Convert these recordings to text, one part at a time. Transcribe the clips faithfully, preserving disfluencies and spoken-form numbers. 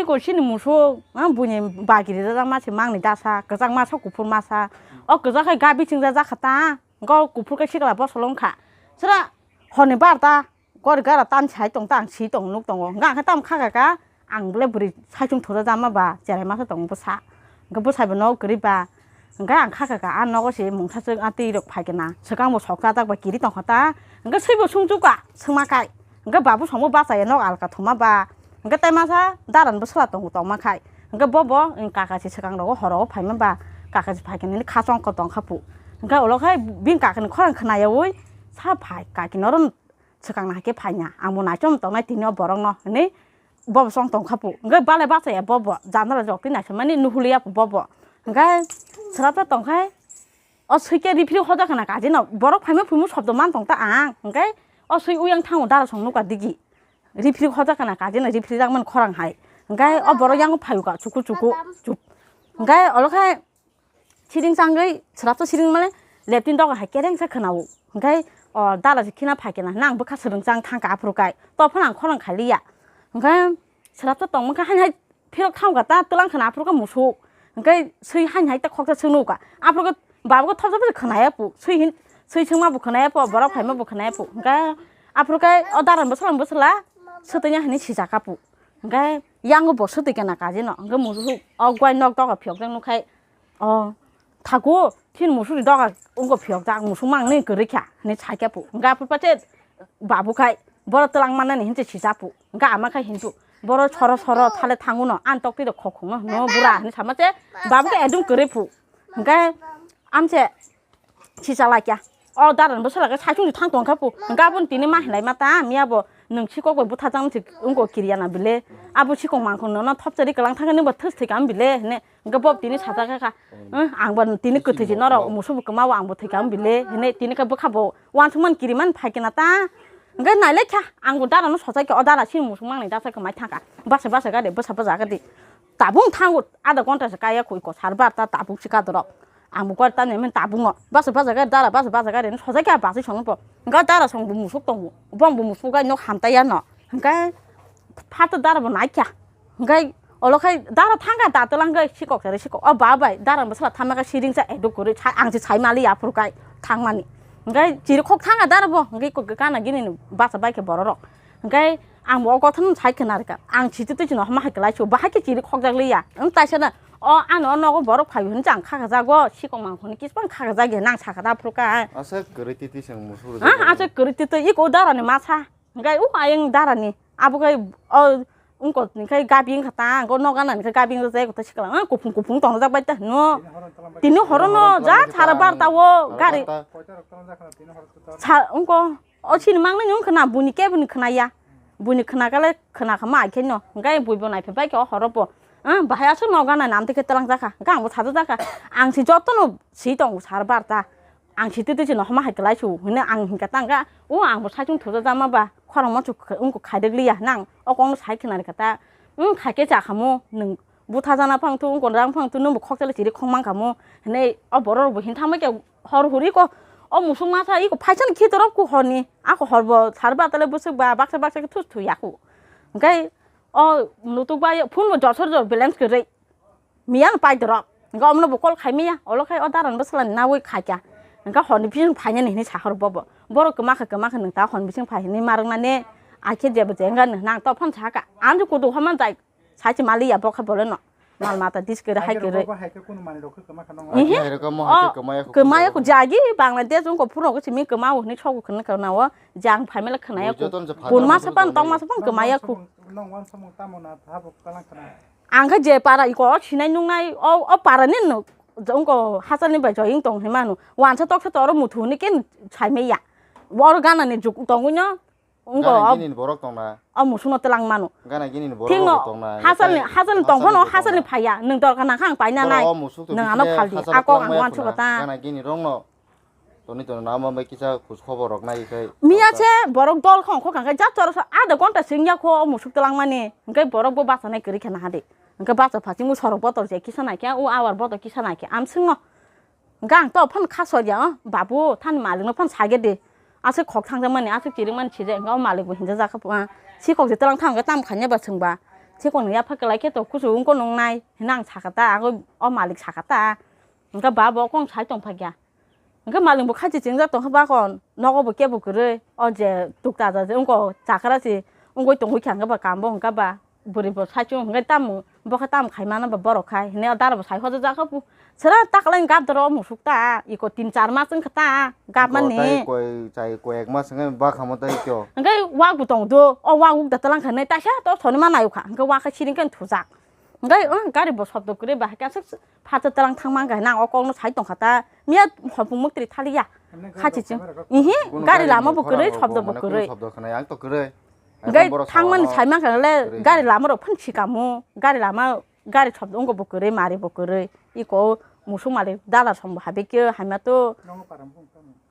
Ko chini musuk, ah, buini bagi rijak ma se mangni dasa, kwchak masa, kuphur masa. O kwchak khai gabi chingja jakha ta, hwnkhe o kuphur khe sikla bosolo wngkha. Sra horni barta, gori gara tan sai tong ta, ang si tong nuk tongo. Hwnkhe ang khe tamo kha kha ka, ang bole bwrwi saichung thura jama ba, cherai masa tongo bwsa. Hwnkhe bwsai bo nok kwrwi ba, Hwnkhe ang kha kha ka, a nogo se mungsa chwng a twi rok phai khe na, swkang bo sok chajak ba kiri tong kha ta, hwnkhe swi bo sung chu ka, swngma kai, hwnkhe babu song bo bachai ya nok alka thuma ba, hwnkhe tai masa daran bwsla tongo tongma khai, hwnkhe bo bo kaka se swkang rogo horo o phai ma ba, kaka se phai khe nini kha chong khe tong kha pu, hwnkhe ulo khai bini kaka ni khorang khna yaui sa phai kaki noro swkang na hai khe phai na, ang bo naichom tong nai tini o borok no hinui. Bobo song tong kha pu. Hwnkhe balai bachaya bobo. Janala jok twi naisingmani nuhuliya pu bobo. Hwnkhe swrapsa tong khai, o swi khe riphi hojak khna kajino. Borok phaima phuimu sobdo man tong ta ang. Hwnkhe o swi uyang thango dara song nukha digi. Riphi hojak khna kajino, riphi jakmani khorang hai. Hwnkhe o borok yango phaio ka chuku chuku. Chup. Hwnkhe olo khai Siring changwi swrapsa siring male leptin doga hai kerengsa khwnao. Hwnkhe o dala se khina phai khe na, nang bwkha swrwng chang thang kha aphuru kai. To phano ang khorang khai liya. Hwnkhe swrapsa tongma khe haini hai phirok thang kha ta twlang khna aphuru khe musuk. Hwnkhe swi haini hai ta khoksa swk nuk kha. Aphuru khe baba khe thopsa phano khwnaya pu. Swi hin, swi swngma bo khwnaya pu, borok phaima bo khwnaya pu. Hwnkhe aphuru khe o daran bwsala bwsala swtwini haini sijak kha pu. Hwnkhe yango bo swtwi khe na kajino. Hwnkhe musuk o guai nok doga phiyok jak nuk khai. O, thaku, chini musukni doga wngkha phiyokjak, musuk mangni kwrwi kha, hinwi sai khe pu. Hwnkhe aphuru pache babu khai, boro twlang mannani hinwi sija pu. Hwnkhe ama khai hinwi pu, boro soro soro thale thanguno, ani toktwi rok khokhokno hwno bura hinwi sama se, babu khe ekdom kwrwi pu. Hwnkhe amse, Sichalai kya. O daran bwsala khe saichung thang tong kha pu. Hwnkhe aboni tini ma hinlai ma ta, miya bo nwng sikok bai butharjaknai se wngkha kiriya na bile. Abo sikok mangkhor nono thopchari kwlang thang khe nwng bo thwk thwi kha bile hwnwi. Hwnkhe bo tini sajak kha kha. Ang bo tini kwthwi se norok musu bo kwma o ang bo thwi kha bile hwnwi tini khe bwkha bo uansukmani kiriman phai khe na ta. Hwnkhe nailai kha ang bo dara no sochai khe o dara sini musu mangnai dasa khe mai thang kha. Basa basa gari bwsa bwsa gari. Tabung thango adha ghonta se kaya kho iko sar barta tabuk se kadorok. Ang bo kor ta nai men tabungo. Basa basa gari dara basa basa gari no sojai kha basi song bo. Hwnkhe dara song bo musuk tongo. Bong bo musuk gai nok hamta ya no. Hwnkhe phato dara bo nai kha. Hwnkhe olo khai dara thang kha da twlang gai sikok sari sikok. O ba bai dara bo sala thamma kha siring sa eduk guri sa ang se sai mali ya phuru kai thang mani. Hwnkhe chiri khok thang kha dara bo. Hwnkhe ko gana gini ni basa bai khe bororok. Hwnkhe ang bo o kotha no sai khna rwkha. Ang sitwi twi chwng hama hai kwlai su, bahai khe chiri khokjak liya. Wng taisa na, o ano o nogo borok phai hwn chang kha kha jago, sikok mang hwn kisbang kha kha jagi nang sakha da phuru ka. Asa kwrwi twi twi chwng musu rwjak. Ah, asa kwrwi twi twi iko dara ni masa. Hwnkhe u ayang dara ni. Abo khai o wngko ni khai gabi wngkha ta, ang o nogo nani khai gabi wngkha jai kotha sikla. Ah, kuphung kuphung tong jak bai ta hwno. Tini horo no ja sara barta o gari. Sa wngko. O chini mangnani wngkha na, buini kebo ni khwnaya. Buini khwnakale khwnakha ma aikhe no. Hwnkhe buibo naiphe bai khe o horo bo. Ah, bahai aswk no gana nam tei khe twlang jakha. Hwnkhe ang bo sajak jakha. Ang se joto no si tongo sar barta. Ang se twi twi se no hama hai kwlai su hwnwi ang hinkha ta hwnkha. O ang bo saichung thuja jama ba khorang ma chu wngkha khaidek liya hwnwi ang o kok no sai khna rikha ta. Wng khaikhe cha khamu nwng. Butha jana phang thu, wngkon rang phang thu, nwngbo khokchale chiri khong mang khamu. Hinui o borok rokbo hin thangbai khe hor huri ko, o musuk masa iko phaisani khitorop ko horni, ako horbo sar ba tale bwswk ba baksa baksa khe thus thu yaku. Hwnkhe o nutuk bai phone bo jor sor jor balance kwrwi. Miyang pai dorok. Hwnkhe omono bo call khai maya, olo khai o daran bwswlani nawi khaikha. Hwnkhe horni bising phainani hinui sahor bobo. Borok kwmakha kwmakha nwng ta horni bising phai hinui ma rwknani, aikhe jebo je wngkha nwng nang to phone saka. Ang je kudu homa jai. Sachi mali ya bokha bole no. Mal mata dis kere hai kere. Ihi. Hai rok mo hai khe kwmaya khu. Kwmaya khu jagi Bangladesh ungko phuro ko simi kwma o hini sogo khna ka na o. Jang phaimela khna ya khu. Pun masa pan tong masa pan kwmaya khu. Ang kha je para iko sinai nungnai o, o para ni no. Ungko hasalni bai joying tong himanu. Wansa toksa toro muthu ni ken saimaya. Bor gana ni juk tongwi no. Wngkha gana o, gini ni borok tongna. O musukno twlang mano. Gana gini ni borok thikno rok tongna. Hasalni, hasalni tongphano hasalni phaiya. Nwng dorkar nangkha ang paina nai. Nwng ano phaldi. A kok ang uansukha ta. Gana gini rokno. Toni tono nama bai kisa khus khobor rok nai khai. Miya se borok dol khong khokang khai jat choro sa adha ghonta singya kho o musuk twlang mani. Hwnkhe borok bo bachanai kwrwi khe naha de. Hwnkhe bacha phachingbo sorok botol se kisa naikhe o awar botol kisa naikhe am swngno. Hwnkhe ang to phano kha sor ya, o babu, thani malikno phano sa khe di. Aswk khok thangjakmani, aswk chirikmani sijak, hwnkhe o malikbo hinjak jak kha, sikok je twlang thang khe tamo khaina ba chwngba. Chikon ya pha kwlai khe to kusu wngko nung nai hwnwi ang sakha ta, agwi o malik sakha ta. Hwnkhe ba bo kong sai tong phakya. Hwnkhe malik bo khachi chingjak tong kha ba kon, nogo bo kebo kwrwi, o je tukta ja je wngko chakra se wngwi tongwi kha hwnkhe ba kam bo hwnkhe ba. Bwrwi bo sai chwng hwnkhe tamo, bo khe tamo khai mano ba borok khai, hwnwi o dara bo sai hojakjak kha bu. Sera ta kwlai gap doro musuk ta, iko tin char mas wngkha ta, gap mani. Koi, chai koi ek mas wngkha ba khamo tai kyo. Hwnkhe wak bo tong do, o wak uk da talang kha nai, taisa to soni ma nai kha, hwnkhe wak kha siring khe thujak. Hwnkhe, oh, gari bo sobdo kwrwi ba, khe aswk phatsa talang thang man kha nang o kok no sai tong kha ta, miya hopung muktri thali ya. Khachi chwng, ihi, gari lama bo kwrwi, sobdo bo kwrwi. Sobdo khna yang to kwrwi. Hwnkhe thangmani sai man kha le, gari lama rok phano sikamo, gari lama, gari sobdo wngkha bo kwrwi, mari bo kwrwi. Iko musuk malik dala song bo habikhe, haima to.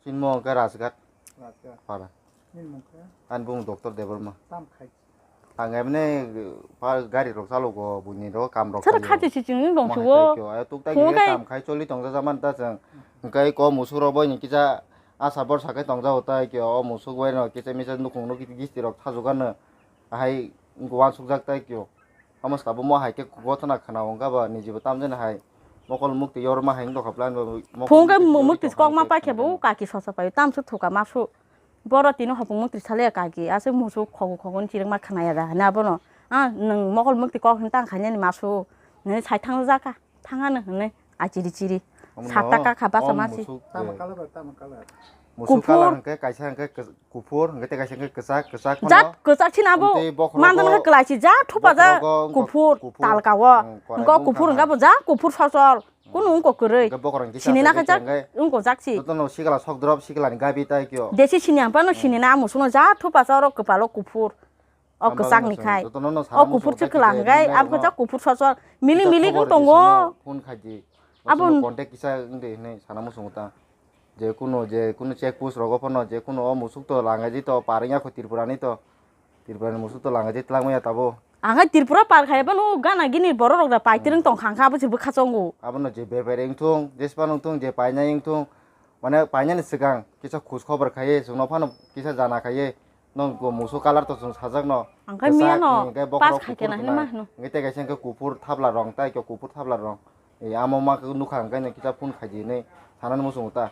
Sinmo hwnkhe Rajghat. Para. Ani bung Doctor Debbarma. Ang ebne pa gari rok chalogo, buini ro kam rok. Sir khayo. Khati si chini dong sugo. Tuk tai kam khai choli tong jaman ta chwng. Hwnkhe ko musuk rok boini kisa asa bor sakai tong jago tai kyo o musuk bai no kisa misa nukhung no gisti rok thajugano. Ahai wansukjak tai kyo. Omo sabo mo hai khe gotona khna wngkha ba niji bo tamjani hai mokol mukti yorma hai wngkha plan ba. Phung khe mukti kok ma paikhe bo kaki sosa pai tamsuk thuka masu. Boro tini hopung mukti sale kaki aswk musuk khogo khogo ni chirikma khna ya da hwnwi abono. Ah, nwng mokol mukti kok hwn tang khainani masu. Nini sai thang jaka. Thangano hwnwi achiri chiri. Omo sat taka kha basa o masi. Musuk, tamo eh, color, tamo color. Musuk kuphur. Color hwnkhe kaisa hwnkhe kis-, kuphur, hwnkhe tei kaisa hwnkhe kwchak, kwchak phano. Jat kwchak sina bo. Tei bokhorogo, mandano hwnkhe kwlai si, jat thupa ja bokhorogo wngkha kuphur, kuphur, talka o. Hmm, korai wngkha kuphur hwnkhe bo ja kuphur sosol. Kunu wngkha kwrwi. Hwnkhe bokhorok hwnkhe sini na khe jak wngkha jak si. Jotono sikla sok drop, sikla ni gabi tai kyo. Jesi sini ang phano sini na musukno ja thupa sa oro kwpalo kuphur. O kwchak ni khai. O kuphur se kwla hwnkhe, abo kwchak kuphur sosol. Miling miling wng tongo. Phone khaidi. Abo contact kisa wngdi hinwi sana muchungo ta. Je kuno, je kuno check post rogo phano, je kuno o musuk to langaidi to, parengya kho Tripura ni to. Tripura ni musuk to langaidi tlangmaya tabo. Ang hai Tripura par khai phano gana gini borok rok da paitirwng tong khang kha, abo se bwkha chongo. Abono je bebere wngthung, jespa wngthung, je painai wngthung, mane painani swkang kisa khoj khobor khaiwi chwngno phano kisa jana khaiwi. Nwng bo musuk color to chwng sajak no. Ang khe miya no pass khai kena hinwi ma hino. Hwnkhe tei kaisa hwnkhe kuphur thapla rong, tai khe kuphur thapla rong. Amo ma nukha hwnkhe no kisa phone khaidi hinwi sanani muchungo ta.